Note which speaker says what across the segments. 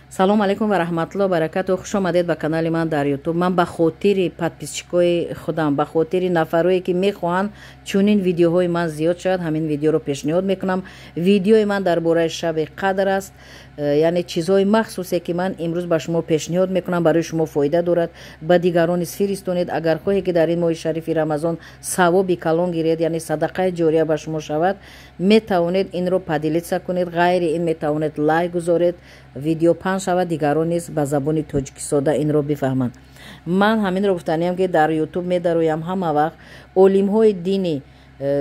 Speaker 1: Салом алейкум ва раҳматулло баракату. Хуш омадед ба канали ман дар Ютуб. Ман ба хотири подписчикои худам, ба хотири нафарое, ки мехоҳанд чунин видеоҳои ман зиёд шавад, ҳамин видеоро пешниҳод мекунам. Видеои ман дар бораи шаби қадр аст, яъне чизҳои махсусе, ки ман имрӯз ба шумо пешниҳод мекунам, барои шумо фоида дорад, ба дигарон низ фиристонед. Агар хоҳе, ки дар ин моҳи шарифи Рамазон савоби калон гиред, яъне садақаи ҷория ба шумо шавад, метавонед инро поделиться кунед. Ғайри ин метавонед лайк гузоред, видео паҳн шавад, дигарон низ ба забони тоҷики сода инро бифаҳманд. Ман ҳаминро гуфтаниям, ки дар Ютуб медароям, ҳама вақт олимҳои динӣ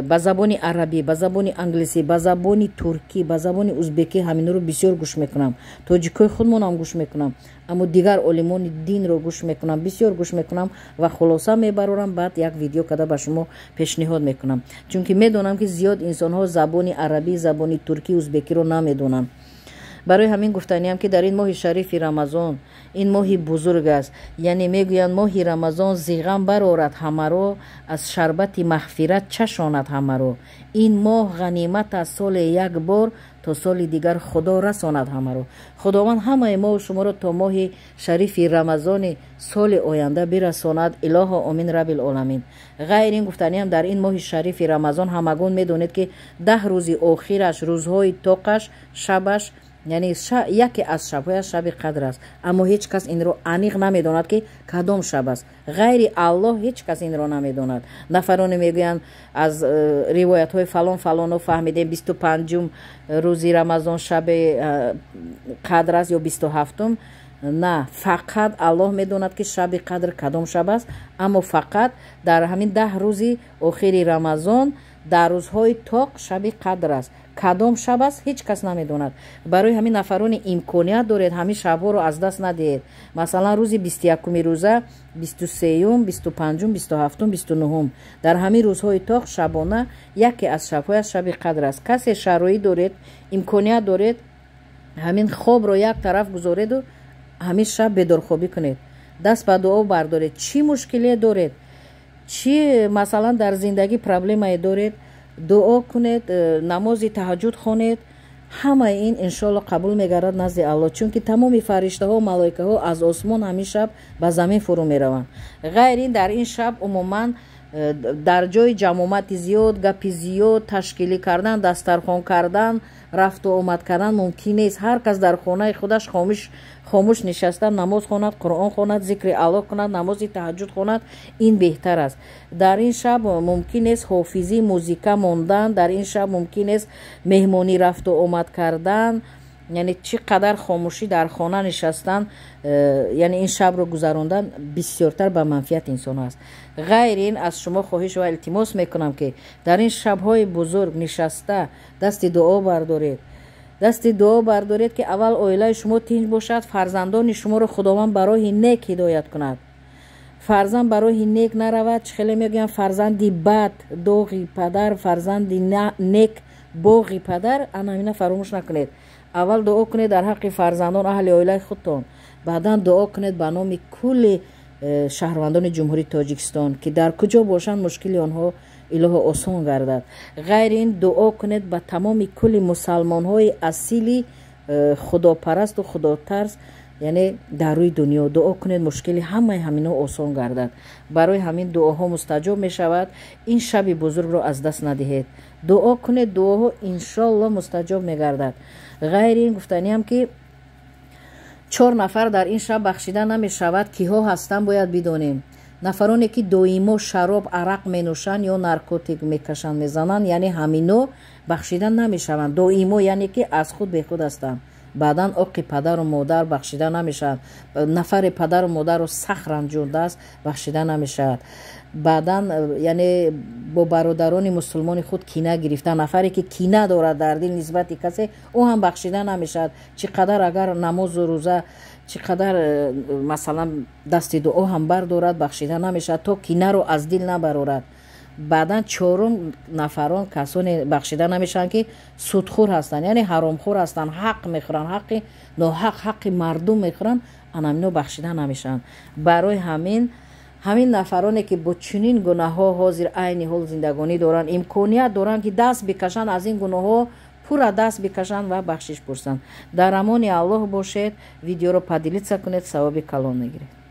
Speaker 1: ба забони арабӣ, ба забони англисӣ, ба забони туркӣ, ба забони узбекӣ, ҳаминро бисёр гӯш мекунам. Тоҷикҳои худмонам гӯш мекунам, аммо дигар олимони динро гӯш мекунам, бисёр гӯш мекунам ва хулоса мебарорам, баъд як видео када ба шумо пешниҳод мекунам, чунки медонам, ки зиёд инсонҳо забони арабӣ, забони туркӣ, узбекиро намедонанд. Барои ҳамин гуфтаниям, ки дар ин моҳи шарифи Рамазон, ин моҳи бузург аст, яъне мегӯянд: моҳи Рамазон зи ғам барорад ҳамаро, аз шарбати мағфират чашонад ҳамаро. Ин моҳ ғанимат аст, соле як бор, то соли дигар Худо расонад ҳамаро. Худованд ҳамаи мову шуморо то моҳи шарифи Рамазони соли оянда бирасонад. Илоҳо омин, раббил оламин. Ғайр ин гуфтаниям, дар ин моҳи шарифи Рамазон ҳамагон медонед, ки 10 рӯзи охираш, рӯзҳои тоқаш, шабаш, яъне яке аз шабҳояш шаби қадр аст. Аммо ҳеҷ кас инро аниқ намедонад, ки кадом шаб аст. Ғайри Аллоҳ ҳеҷ кас инро намедонад. Нафароне мегӯянд, аз ривоятҳои фалон фалоно фаҳмидем, 25-ум рӯзи Рамазон шаби қадр аст ё 27-ум. На, фақат Аллоҳ медонад, ки шаби қадр кадом шаб аст. Аммо фақат дар ҳамин 10 рӯзи охири Рамазон, дар рӯзҳои тоқ шаби қадр аст. Кадом шаб аст, ҳеҷ кас намедонад. Барои ҳамин, нафароне имконият доред, ҳамин шабҳоро аз даст надиҳед. Масалан, рӯзи 21-уми рӯза, 23-юм, 25-ум, 27-ум, 29-ум, дар ҳамин рӯзҳои тоқ шабона яке аз шабҳояш шаби қадр аст. Касе шароит доред, имконият доред, ҳамин хобро як тараф гузореду ҳамин шаб бедорхобӣ кунед, даст ба дуо бардоред. Чӣ мушкиле доред, чӣ масалан дар зиндагӣ проблемае доред, дуо кунед, намози таҳаҷҷуд хонед. Ҳамаи ин иншоалло қабул мегардад назди Аллоҳ, чунки тамоми фариштаҳо, малоикаҳо аз осмон ҳамин шаб ба замин фурӯ мераванд. Ғайр ин, дар ин шаб умуман дар ҷои ҷамомати зиёд, гапи зиёд ташкилӣ кардан, дастархон кардан, рафту омад кардан мумкин нест. Ҳар кас дар хонаи худаш хомӯш нишаста намоз хонад, Қуръон хонад, зикри Аллоҳ кунад, намози таҳаҷҷуд хонад, ин беҳтар аст. Дар ин шаб мумкин нест ҳофизӣ, музика мондан. Дар ин шаб мумкин нест меҳмонӣ рафту омад кардан. Яъне чӣ қадар хомӯшӣ дар хона нишастан, яъне ин шабро гузарондан бисёртар ба манфиати инсон аст. Ғайри ин, аз шумо хоҳиш ва илтимос мекунам, ки дар ин шабҳои бузург нишаста дасти дуо бардоред, дасти дуо бардоред, ки аввал оилаи шумо тинҷ бошад, фарзандони шуморо Худованд ба роҳи нек ҳидоят кунад. Фарзанд ба роҳи нек наравад, чӣ хеле мегӯянд: фарзанди бад доғи падар, фарзанди нек боғи падар. Ана ҳамина фаромӯш накунед. Аввал дуо кунед дар ҳаққи фарзандон, аҳли оилаи худтон, баъдан дуо кунед ба номи кулли шаҳрвандони Ҷумҳурии Тоҷикистон, ки дар куҷо бошанд, мушкили онҳо илоҳо осон гардад. Ғайри ин, дуо кунед ба тамоми кулли мусалмонҳои асили худопарасту худотарс, яъне дар рӯи дунё. Дуо кунед, мушкили ҳамаи ҳамино осон гардад. Барои ҳамин дуоҳо мустаҷоб мешавад. Ин шаби бузургро аз даст надиҳед, дуо кунед, дуоҳо иншоалло мустаҷоб мегардад. Ғайри ин, гуфтаниям, ки чор нафар дар ин шаб бахшида намешавад. Киҳо ҳастанд, бояд бидонем. Нафароне, ки доимо шароб, арақ менӯшанд ё наркотик мекашанд, мезананд, яъне ҳамино бахшида намешаванд. Доимо, яъне ки аз худ бехуд ҳастанд. Баъдан оқи падару модар бахшида намешавад. Нафаре падару модарро сахт ранҷондааст, бахшида намешавад. Баъдан, яъне бо бародарони мусулмони худ кина гирифта, нафаре ки кина дорад дар дил нисбати касе, ӯ ҳам бахшида намешавад. Чӣ қадар агар намозу рӯза, чӣ қадар масалан дасти дуо ҳам бардорад, бахшида намешавад, то кинаро аз дил набарорад. Баъдан чорум нафарон, касоне бахшида намешаванд, ки судхӯр ҳастанд, яъне ҳаромхӯр ҳастанд, ҳақ мехӯранд, ҳаққи ноҳақ, ҳаққи мардум мехӯранд, анамино бахшида намешаванд. Барои ҳамин нафароне, ки бо чунин гунаҳҳо ҳозир айни ҳол зиндагонӣ доранд, имконият доранд, ки даст бикашанд аз ин гуноҳҳо. Пурра даст бикашанд ва бахшиш пурсанд. Дар амони Аллоҳ бошед. Видеоро поделиться кунед, савоби калон мегиред.